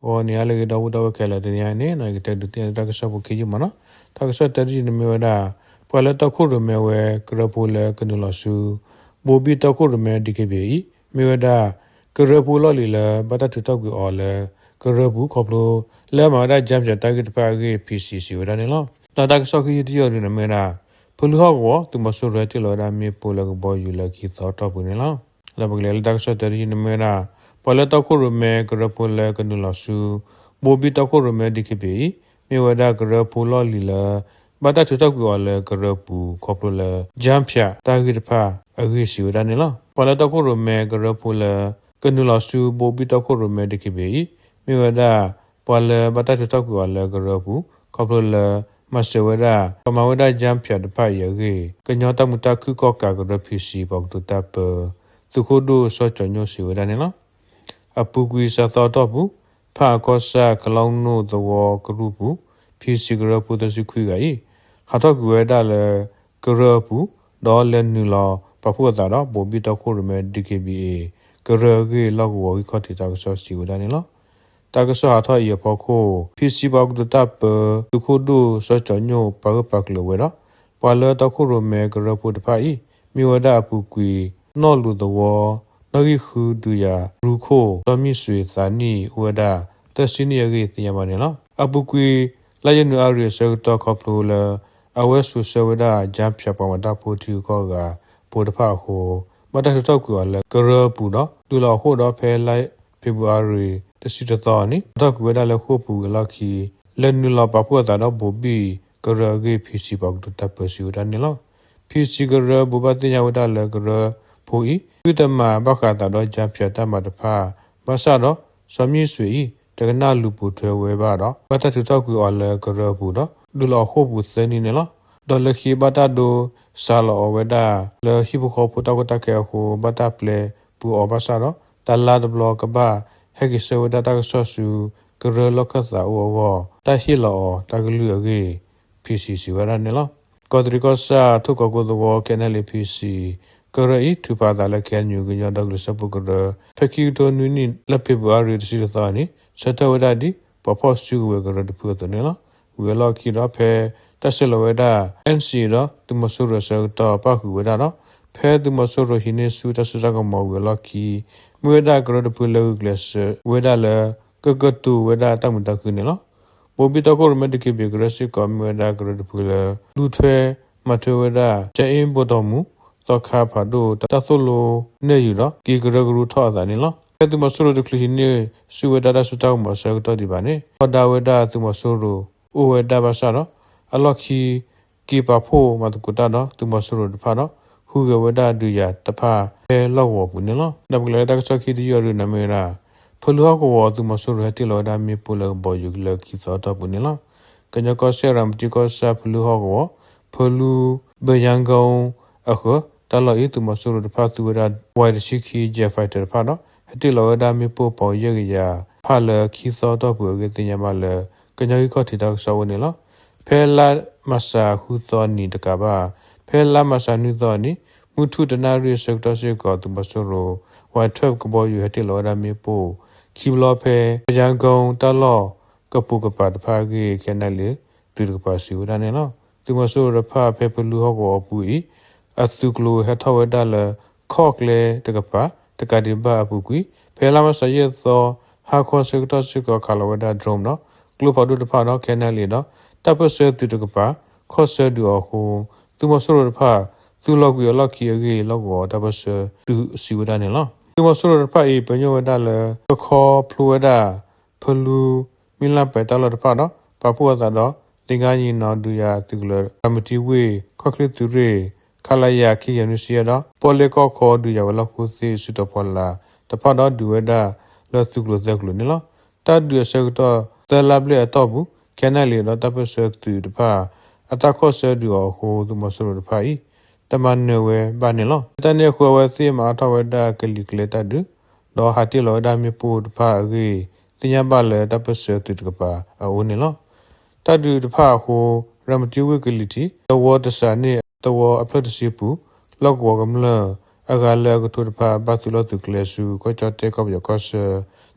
ဂီၤန့ၣ် အါလၢအဂ့ၤ ဒီပုၢ်ဝဲၢ်ခဲလၢာ်, တနံၤအံၤန့ၣ် ယကတဲဒုးသ့ၣ်ညါတၢ်ကစီၣ်ဖိခံယုၢ်မးနီၤ. တၢ်ကစီၣ်တၢတယုၢ်န့ၣ်မ့ၢ်ဝဲဒၣ် ပှၤလၢတီခိၣ်ရိၣ်မဲဝဲကရၢဖိလၢကနုာ်လီၤဆူ ဘိၤဘံၣ်တီခိၣ်ရိၣ်မဲ DKBA အံၤ မ့ၢ်ဝဲဒၣ် ကရၢဖိလီၢ်လံၤလၢ ဘၣ်တၢ်ထုးထီၣ်ကွံာ်အီၤလၢကရၢပူၤ ခီဖျိလၢအမၤဝဲဒၣ် ကၠၢဖၠးတၢ်ဂ့ၢ်တဖၣ်အဂ့ၢ် PC စံးဝဲဒၣ်န့ၣ်လီၤ. ဒီးတၢ်ကစီၣ်ခံယုၢ်တယုၢ်အံၤန့ၣ်မ့ၢ်ဝဲဒၣ် ဖလူဟီၣ်ကဝီၤ သုးမီၤစိရိၤဟဲတ့ၢ်လီၤဝဲဒၣ်မ့ၣ်ပိၢ်လၢကဘီယူၤလၢခံသီအတီၢ်ပူၤန့ၣ်လီၤ. ဒီးပကလဲၤလၢတၢ်ကစီၣ်တၢတယုၢ်န့ၣ်မ့ၢ်ဝဲဒၣ် ပှၤလၢတီခိၣ်ရိၣ်မဲကရၢဖိလၢကနုာ်လီၤဆူ ဘိၤဘံၣ်တီခိၣ်ရိၣ်မဲ DKBA အံၤ မ့ၢ်ဝဲဒၣ်ကရၢဖိလီၢ်လံၤလၢ ဘၣ်တၢ်ထုးထီၣ်ကွံာ်အီၤလၢကရၢပူၤ ခီဖျိလၢ ကၠၢဖၠးတၢ်ဂ့ၢ်တဖၣ်အဂ့ၢ်စံးဝဲဒၣ်န့ၣ်လီၤ. ပှၤလၢတီခိၣ်ရိၣ်မဲကရၢဖိလၢ ကနုာ်လီၤဆူ ဘိၤဘံၣ်တီခိၣ်ရိၣ်မဲ DKBA အံၤ မ့ၢ်ဝဲဒၣ် ပှၤလၢဘၣ်တၢ်ထုးထီၣ်ကွံာ်အီၤလၢကရၢပူၤ ခီဖျိလၢ မၤစၢၤဝဲဒၣ် ပှၤမၤဝဲဒၣ် ကၠၢဖၠးတဖၣ်အံၤအဂ့ၢ် ကညီတၢ်မုာ်တၢ်ခုၣ်ကီၣ်ကးကရၢ PC ပှၤကတိၤတၢ်ပၢ သုးခိၣ်ဒိၣ်စီၤကၠီၤညိၣ်စံးဝဲဒၣ်န့ၣ်လီၤ. အပူၤကွံာ်စှၤသီအတီၢ်ပူၤ ဖးအကီၢ်ဆၣ် ကလီနိၣ်သဝီကရူၢ်ပူၤ PC ကရၢဖိသၢဆံခွံဂၤအံၤ ဟးထီၣ်ကွံာ်ဝဲဒၣ်လၢ ကရၢအပူၤ ဒီးလဲၤနုာ်လီၤပာ်ဖှိၣ်အသးဒီး ဘိၤဘံၣ်တီခိၣ်ရိၣ်မဲ DKBA ကရၢအဂ့ၢ် လီၢ်ကဝီၤဂံၢ်ခီၣ်ထံးတၢ်ကစီၣ်စံးဝဲဒၣ်န့ၣ်လီၤ. တၢ်ကစီၣ်ဟးထီၣ်အံၤအဖီခိၣ် PC ပှၤကတိၤတၢ်ပၢ သုးခိၣ်ဒိၣ်စီၤကၠီၤညိၣ် ပာ်ဂၢၢ်ပာ်ကျၢၤဝဲဒီး ပှၤလၢတီခိၣ်ရိၣ်မဲကရၢဖိတဖၣ်အံၤ မ့ၢ်ဝဲဒၣ်အပူၤကွံာ် နီၣ်လူၤသဝီ နီၣ်ဂံၢ်ဃု ဒုးယၤရူခိၣ် စီၤမံၣ်စွ့ၤ သးနံၣ်အိၣ်ဝဲဒၣ် သၢဆံနံၣ်အဂ့ၢ် သ့ၣ်ညါဘၣ်န့ၣ်လီၤ. အပူၤကွံာ် လါယနူၤအါရံၤအဆၢကတီၢ် ခီဖျိလၢ အဝဲစိာ်ဆှၢဝဲဒၣ် ကၠၢဖၠးပှၤမၤတၢ်ဖိထံဂုၤကီၢ်ဂၤဖိတဖၣ်အဃိ ဘၣ်တၢ်ထုးထီၣ်ကွံာ်အီၤလၢကရၢအပူၤဒီး တုၤလီၤအဃိၣ်ဒီး ဖဲလါဖ့ၤဘြူၤအါရံၤ တဆံတသီအနံၤ ဟးထီၣ်ကွံာ်ဝဲဒၣ်လၢဃိာ်ပူၤဝံၤအလီၢ်ခံ လဲၤနုာ်လီၤပာ်ဖှိၣ်အသးဒီးဘိၤဘံၣ်ကရၢအဂ့ၢ် PC ပှၤကတိၤတၢ်ပၢစံးဝဲဒၣ်န့ၣ်လီၤ. PC ကရၢဘိးဘၣ်သ့ၣ်ညါဝဲဒၣ်လၢကရၢဖိအံၤ သုတမၤဘၣ်ဃးအသးဒီး ကၠၢဖၠးတၢ်မၤတဖၣ် ဘၣ်ဆၣ်ဒီး စီၤမံၣ်စွ့ၤအံၤ တကနၣ်လူၤပိာ်ထွဲဝဲဘၣ်ဒီး ဘၣ်တၢ်ထုးထီၣ်ကွံာ်အီၤလၢကရၢအပူၤဒီး တုၤလီၤအဃိာ်ပူၤသၢနံၣ်န့ၣ်လီၤ. ဒီးလၢခံဘၣ်တၢ်ဒိစးလီၤအီၤဝဲဒၣ် လၢဟံၣ်ဖိဃီဖိတၢ်ကီတၢ်ခဲအဃိ ဘၣ်တၢ်ပျဲပူၤအီၤဘၣ်ဆၣ်ဒီး တလါတဘျီကဘၣ်ဟဲက့ၤဆှၢဝဲဒၣ်တၢ်ကစီၣ်ဆူ ကရၢလီၢ်ခၢၣ်သးအိၣ်အဂီၢ် တၢ်ဟ့ၣ်လီၤအီၤတၢ်ကလုၢ်အဂ့ၢ် PC စံးဝဲဒၣ်န့ၣ်လီၤ. ကီးတရံးကီၢ်ဆၣ် ထိၣ်ကီၢ်ကိၣ်သဝီ KNLA PC ကရၢအံၤ ထုးဖးအသးလၢ KNU ကညီဒီကလုာ်စၢဖှိၣ်ကရၢ ဖဲခံကထိနွံနံၣ် လါဖ့ၤဘြူၤအါရံၤ တဆံတသီအနံၤ ဆၢထၢၣ်ဝဲဒၣ်ဒ် ပှၤဖီၣ်စုကဝဲၤကရၢတဖုအသိးန့ၣ်လီၤ. ဝံၤအလီၢ်ခံဒီး ဖဲတၢ်ဆဲးလီၤဝဲဒၣ် NCA ဒီးသုးမီၤစိရိၤအဆၢကတီၢ် ပၣ်ဃုာ်ဝဲဒၣ်ဒီး ဖဲသုးမီၤစိရိၤဟံးန့ၢ်ဆူၣ်တၢ်စိတၢ်ကမီၤဝံၤအလီၢ်ခံ မ့ၢ်ဝဲဒၣ်ကရၢတဖုလၢဂုာ်ကျဲးစၢးဝဲဒၣ်လၢ ကကတိၤဝဲဒၣ်တၢ်မုာ်တၢ်ခုၣ်န့ၣ်လီၤ. ဘိၤဘံၣ်တီခိၣ်ရိၣ်မဲ DKBA ကရၢစ့ၢ်ကီး မ့ၢ်ဝဲဒၣ်ကရၢတဖုလၢ လူၤထွဲမၤထွဲဝဲဒၣ် ကၠဲအ့ဘိတီၢ်မူ သီခါဖးဒိၣ် တၢ်သိၣ်လိနဲၣ်ယုာ်ဒီး က့ၤကရၢကရိထီၣ်အသးန့ၣ်လီၤ. ဖဲသုးမီၤစိရိၤတချုးဟံးန့ၢ်ဆူၣ်ဝဲဒၣ်တၢ်စိတၢ်ကမီၤအဆၢကတီၢ်ဒံးဘၣ်န့ၣ် ထီဒါဝဲဒၣ်သုးမီၤစိရိၤအိၣ်ဝဲဒၣ်ဘၣ်ဆၣ်ဒီး အလီၢ်ခံ က့ၤပာ်ဖှိၣ်မၤသကိးတၢ်ဒီးသုးမီၤစိရိၤတဖၣ်ဒီး ဟူးဂဲၤဝဲဒၣ်ဒုးယၤတဖၣ်ဖဲလီၢ်ကဝီၤပူၤန့ၣ်လီၤ. ဒီးပကလဲၤလၢတၢ်ကစီၣ်ခံတယုၢ်အံၤန့ၣ်မ့ၢ်ဝဲဒၣ် ဖလူဟီၣ်ကဝီၤ သုးမီၤစိရိၤဟဲတ့ၢ်လီၤဝဲဒၣ်မ့ၣ်ပိၢ်လၢကဘီယူၤလၢခံသီအတီၢ်ပူၤန့ၣ်လီၤ. ကညီကီၢ်စဲၣ် ရၤမတံကီၢ်ဆၣ် ဖလူဟီၣ်ကဝီၤ ဖလူ ဘယါကီ အဃၢၤ တၢ်လီၢ်အံၤ သုးမီၤစိရိၤတဖၣ်သူဝဲဒၣ် Y တဆံခံ Jet Fighter တဖၣ်ဒီး ဟဲတ့ၢ်လီၤဝဲဒၣ်မ့ၣ်ပိၢ်ပီၤယဲၢ်ကယၤဖၣ်လၢခံသီအတီၢ်ပူၤအဂ့ၢ်သ့ၣ်ညါဘၣ်လၢ ကညီဂံၢ်ခီၣ်ထံးတၢ်ကစီၣ်အအိၣ်န့ၣ်လီၤ. ဖဲလါမၤစၤဃုသီနံၤတကးဘၣ် ဖဲလါမၤစၤနွံသီအနံၤ မုၢ်ထူၣ်တနၣ်ရံၣ်အဆၢကတီၢ်စ့ၢ်ကီး သုးမီၤစိရိၤ Y twelve ကဘီယူၤဟဲတ့ၢ်လီၤဝဲဒၣ်မ့ၣ်ပိၢ် ခံဘျီဖဲ ဘယါကီ တၢ်လီၢ်ကပိာ်ကပၤတဖၣ်အဂ့ၢ် KNLA သုးတကပၤစံးဝဲဒၣ်န့ၣ်လီၤ. သုးမီၤစိရိၤတဖၣ်ဖဲဖလူဟီၣ်ကဝီၤအပူၤအံၤ အသုးကျိၤဟဲထီၣ်ဝဲဒၣ်လၢ ခီၣ်ကျဲတကပၤ တကးဒံးဘၣ်အပူၤကွံာ် ဖဲလါမၤစၤယဲၢ်သီ ဟါခီဆၢကတီၢ်စ့ၢ်ကီး ခးလီၤဝဲဒၣ် drone ဒီး ကျိဖးဒိၣ်တဖၣ်ဒီး KNLA ဒီး တၢ်ပၢၢ်ဆၢသုးတကပၤ ခီၣ်ဆၢဒုးအီၤအဃိ သုးမီၤစိရိၤတဖၣ် သုးလီၤကွံာ်အလီၢ်ခံအဂ့ၢ် လီၢ်ကဝီၤတၢ်ပၢၢ်ဆၢသုးစံးဝဲဒၣ်န့ၣ်လီၤ. သုးမီၤစိရိၤတဖၣ်အံၤ ပညိၣ်ဝဲဒၣ်လၢ ကခီဖျိဝဲဒၣ် ဖလူ မံလၢ်ပဲၤတၢ်လီၢ်တဖၣ်ဒီး ပာ်ဖှိၣ်အသးဒီး သ့ၣ်ငါယံၤနီၤ ဒုးယၤသုးကလၢၤ ရၤမတံဝ့ၢ် ခီၣ်ချ့သုးရ့ၣ် ခလရ ခံကယၤနွံဆံယဲၢ်ဒီး ပီၣ်လဲၣ်ကီၢ်ခီ ဒုးယၤဝဲၤလီၢ်ခိၣ်သ့ၣ် စုတီၤဖီလာ်တဖၣ်ဒီး ဒုးဝဲဒၣ်လၢသုးကျိၤသၢကျိၤန့ၣ်လီၤ. တၢ်ဒုးအဆၢကတီၢ် သၢလါဘျဲၣ်အတီၢ်ပူၤ KNLA ဒီးတၢ်ပၢၢ်ဆၢသုးတဖၣ် အတၢ်ခီၣ်ဆၢဒုးအီၤအဃိ သုးမီၤစိရိၤတဖၣ်အံၤ တမၤနၢၤဝဲဘၣ်န့ၣ်လီၤ. လၢတၢ်န့ၣ်အဃိ အဝဲသ့ၣ်မၤအါထီၣ်ဝဲဒၣ်ကလံၤကျဲတၢ်ဒုး ဒီးဟးတ့ၢ်လီၤဝဲဒၣ်မ့ၣ်ပိၢ်တဖၣ်အဂ့ၢ် သ့ၣ်ညါဘၣ်လၢတၢ်ပၢၢ်ဆၢသုးတကပၤအအိၣ်န့ၣ်လီၤ. တၢ်ဒုးတဖၣ်အဃိ ရၤမတံဝ့ၢ်ကလံၤထံး သဝီတစးန့ၣ် သဝီအဖျၢၣ်တဆံပူၤ လီၢ်ကဝီၤကမျၢၢ်အဂၤလၢအကထိတဖၣ် ဘၣ်သုးလီၢ်သုးကျဲဆူ ကီၢ်ကၠီၣ်တဲၣ်ကီၢ်ပယီၤကီၢ်ဆၢ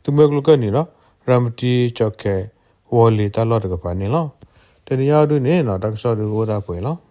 သုးမုၢ်ကျိၤကၢၢ်နံၤဒီး ရၤမတံကၠီၣ်ခဲၣ်ဝီၤလ့ၤတၢ်လီၢ်တကပၤန့ၣ်လီၤ. တနံၤအံၤဒုန့ၣ် တၢ်ကစီၣ်ဒုကအိၣ်ဒၣ်ပှဲၤလီၤ.